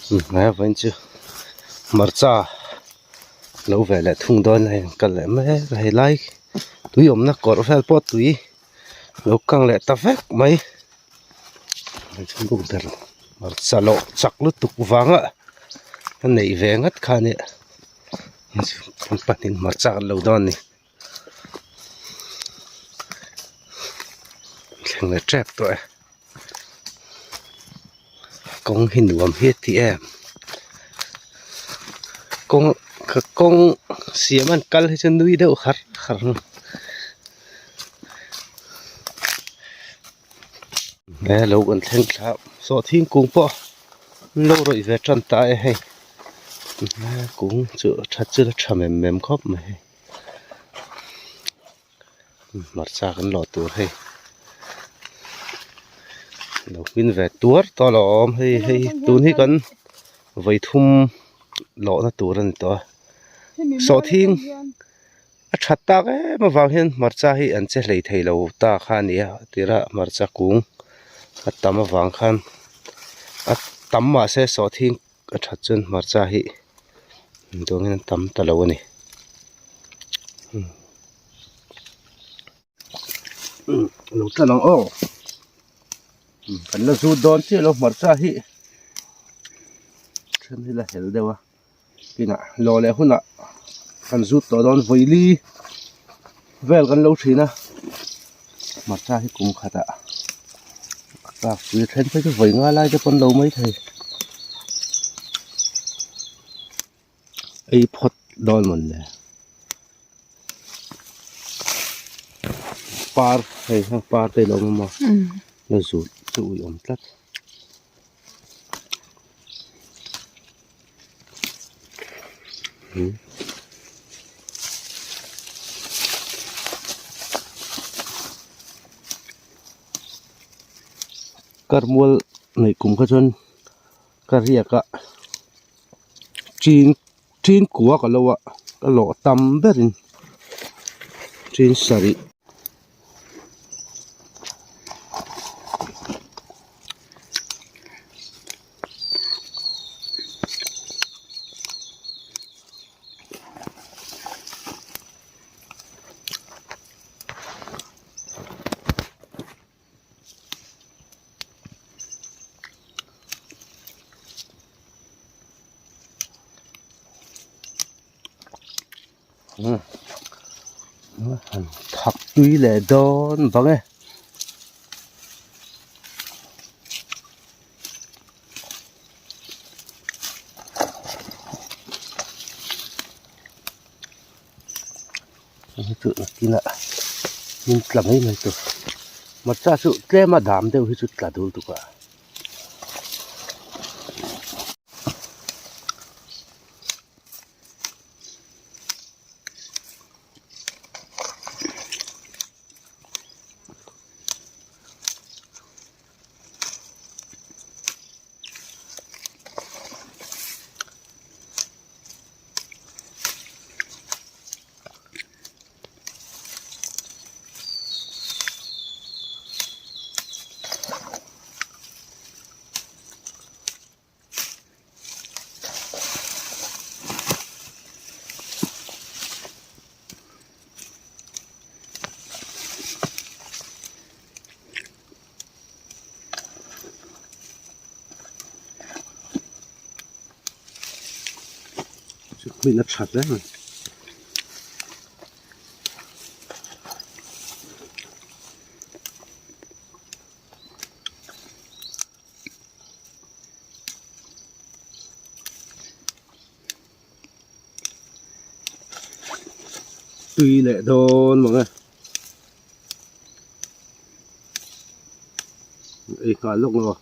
Hnaia vawiin chu hmarcha lo ve leh thung dawn a hei an kal leh mek a helai tui awmna kawrh vel pawh tui lo kang leh ta vek mai hmarcha lawh chak lutuk vanga a neih ve ngat kha a nia pahnih hmarcha kan lo dawn a ni. Thleng leh tep tawh e kawng hi nuam hi a ti em kawng ka kawng siam an kal hi chu nui deuh har har a he lo kan thleng thla sawhthing kung pawh an lo rawih ve tan ta e hei kung chu a that chu a tha mem mem khawp mai hei. Hmarcha kan lawh tur hei lo hmin ve tuar tawh a awm hei hei tun hi kan vawi thum lawhna tur a ni tawh a sawhthing a that tak em avang hian hmarcha hi an che hlei thei lo ta kha a ni a tirah hmarcha kung a tam avang khan a tam mahse sawhthing a that chuan hmarcha hi dawngin an tam ta lo a ni lo tlan ang aw kan la zut dawn chiah lo hmarcha hi then hi la hel deuh a kinah lawh leh hunah kan zut tawh dawn vawili vel kan lo thin a hmarcha hi kum khatah a tlak pui a then phei chu vawi nga lai te pawn lo mai thei ei phawt dawn mawn le par hei heng par te ilo awm a maw la zut chu ui awm tlat. Karmual neih kum kha chuan ka riak a chin chin kua ka lo a ka lawh tam berin chin sarih. Thak tui leh dawn vang e. Hei chu nakinah min tla mai mai tur hmarcha chu tlem a dam deuh hi chu tla dul tuk a. Hmin a tha hle mai. Tui leh dawn mang e. Ei nghal lawk lo.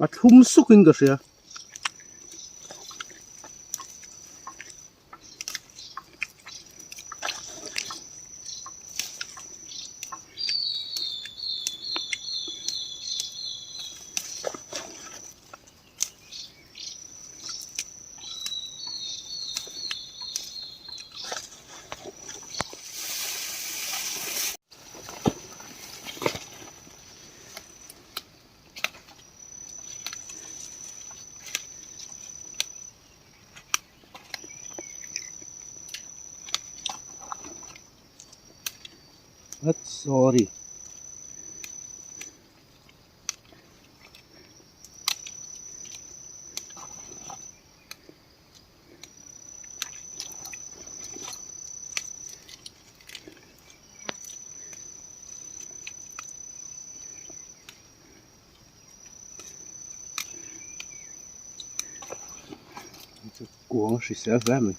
A thlum suk in ka hria. What sorry. Kuang a hrisel hle mai.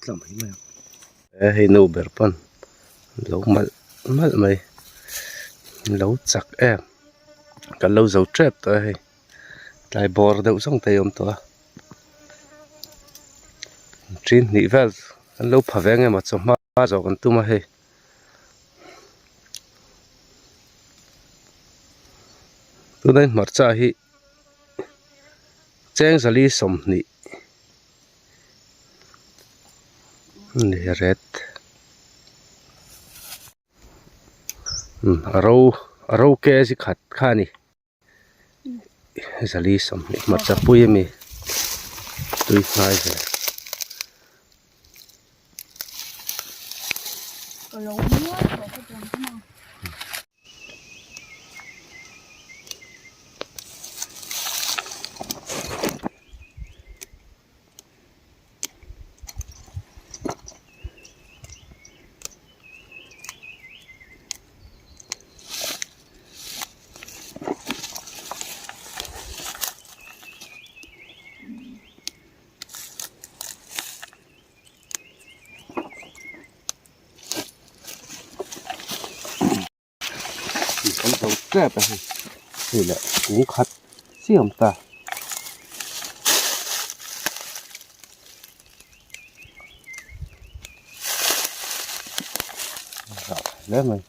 Tla mai mai ang e hei nu ber pawn lo malh malh mai lo chak em kan lo zo tep tawh a hei tlai bawr deuh zawng te a awm tawh a ṭin hnih vel an lo pha ve ang emaw chawhma zawh kan tum a hei. Tunah hmarcha hi cheng zali 20 a ni red a ro a ro kg khat kha a ni. Zali 20 hmarcha pui a mi tui hnai ve. Kan zo tep a hei hei leh kung khat chiah a awm ta. Hle mai.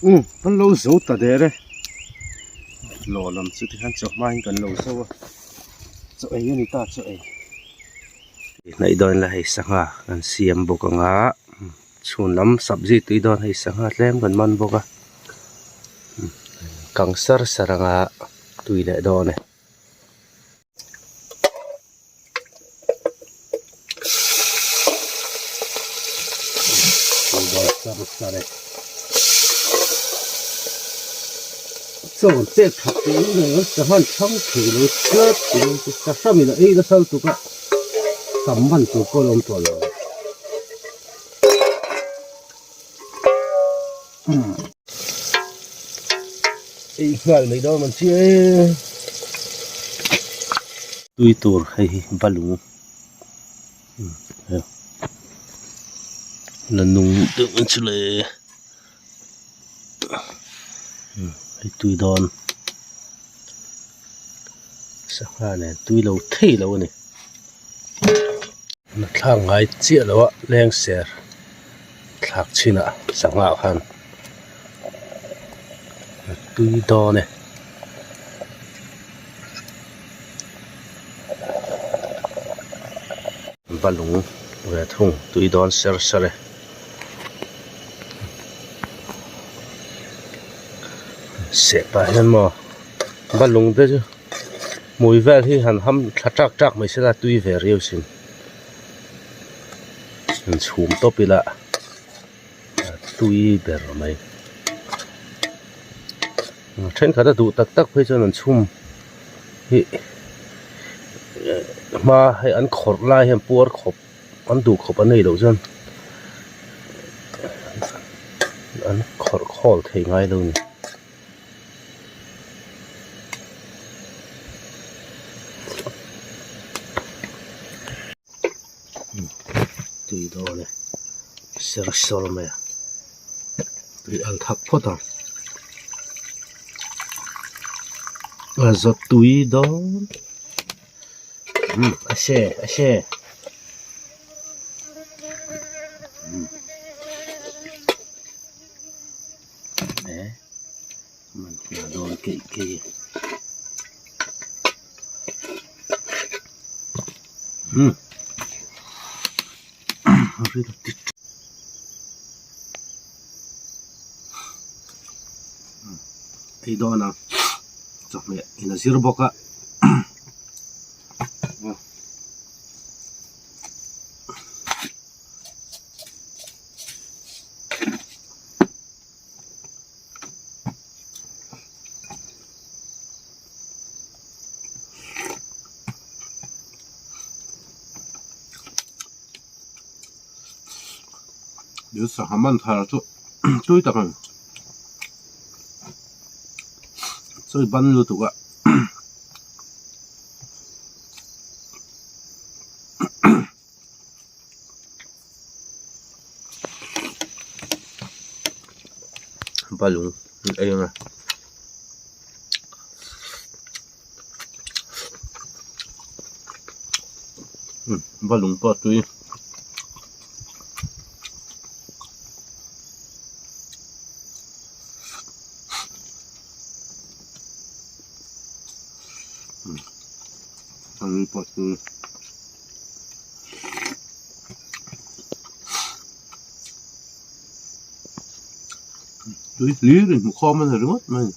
Umm kan lo zo ta der e lawh lam chu tikhan chawhma in kan lo zo a chaw ei a ni ta chaw ei hnaih dawn ila hei sangha kan siam bawk ang a chhun lam sabzi tui dawn hei sangha tlem kan man bawk a kang sar sar anga tui leh dawn e. Chaw chet that tih in eng sangha an chhang thei lo tlat in sahram in a ei nasa lutuk a. Tam man tur pawh a awm tawh lo. Ei nghal mai dawn ang che. Tui tur hei hi balung la nung deuh ang chu le hei tui dawn sangha nen tui lo thei lo a ni. Na thlak ngai chiah lo a leng ser thlak chhin ah sangha ah khan a tui dawn e. Balung ve thung tui dawn ser ser e. Seh pah hian maw balung te chu. Hmui vel hi han ham thla ṭak ṭak mai sela tui ve riau sin. Han chhum tawp ila a tui ber mai. Thenkhat a duh tak tak phei chuan an chhum hi hma hei an khawrh lai hian puar khawp an duh khawp an nei loh chuan an khawrh khawl thei ngai lo a ni. Tui dawn e ser sawr mai a tui al thak phawt ang a zawt tui dawn umm a se a se. Man hna dawn keih keih umm ril ti ei dawn a chawhmeh in a zir bawk a. Dil sangha man thar chu tui tak a ni chawi ban lutuk a. Balung an ei ang a balung pawh a tui. Pawh a tui. Tui hlir in hmu khawm a ni ringawt mai.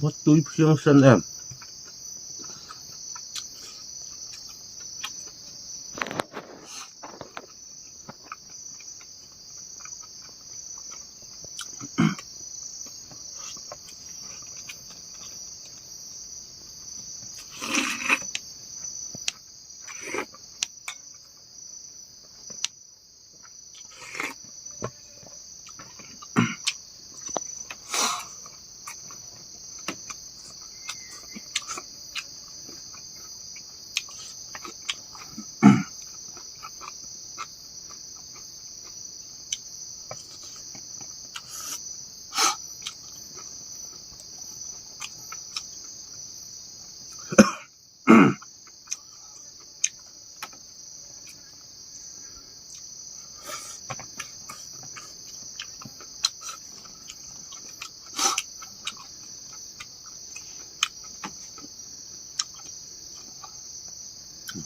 Va tui phiang sen em.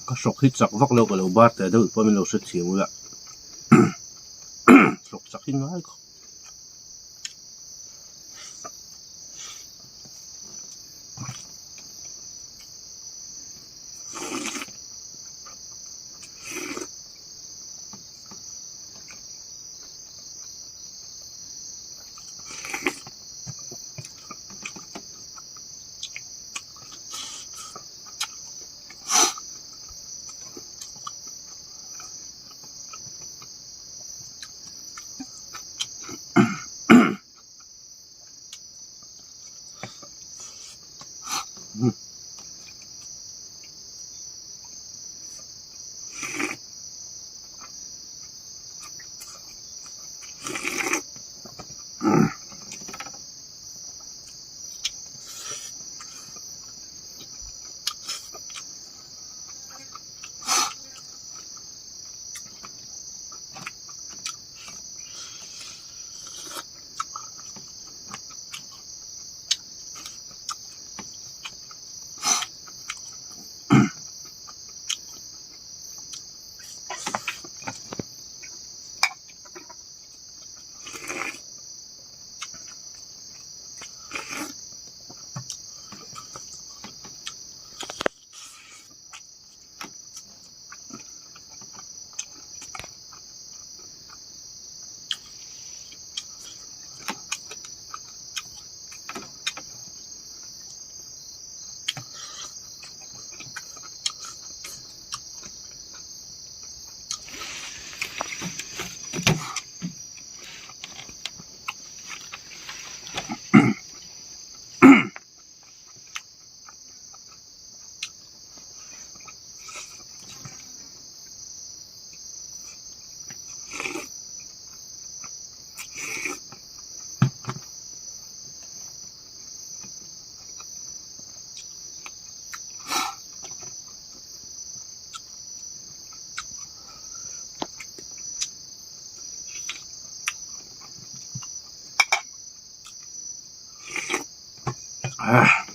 Ka hrawk hi chak vak lo ka lo bar teh deuh pawh min lo hrethiam ula hrawk chak hi ngai khawp.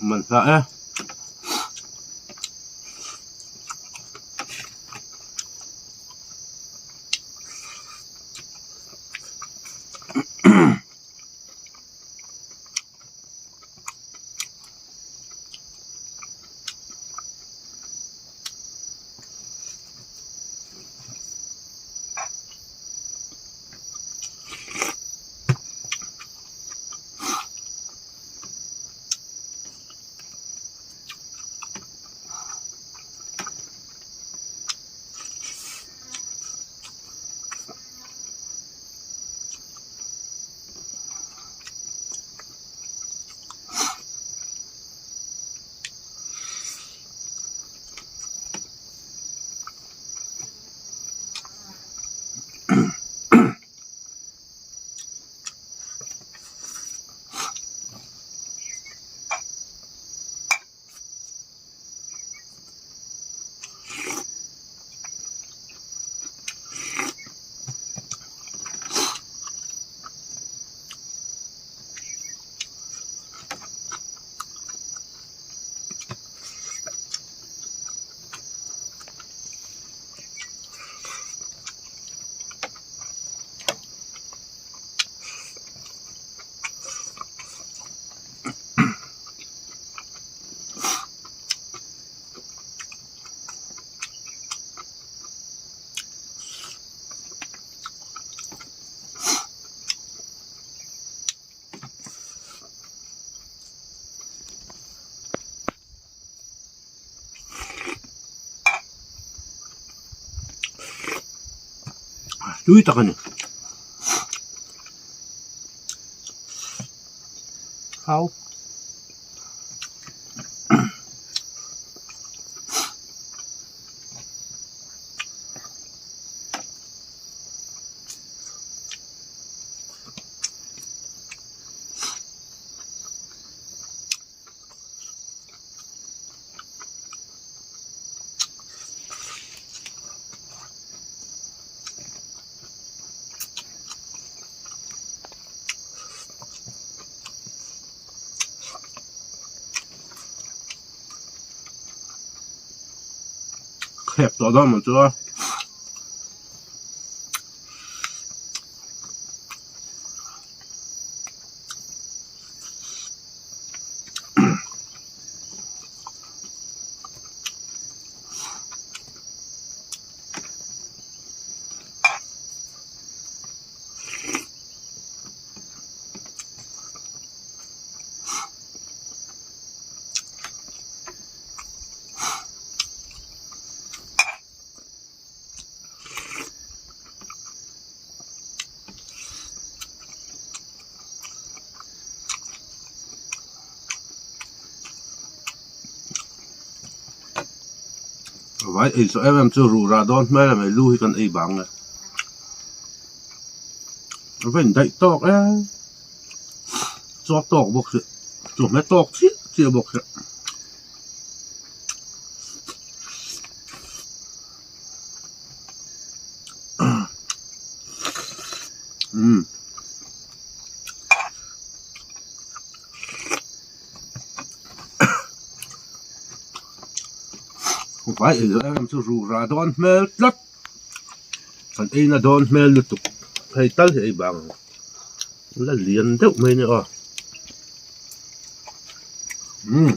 Man hla e. Tui tak a ni. Hau. Khep tawh dawn maw chu a. Vai ei zawh em em chu ruh rah dawn hmel a mai lu hi kan ei bang e a va indaih tawk em chaw tawk bawk si chawhmeh tawk chiah chiah bawk si. Umm. Vai ei zawh em em chu ruh rah dawn hmel tlat kan ei na dawn hmel lutuk hei tal hi ei bang la lian deuh mai a ni aw umm.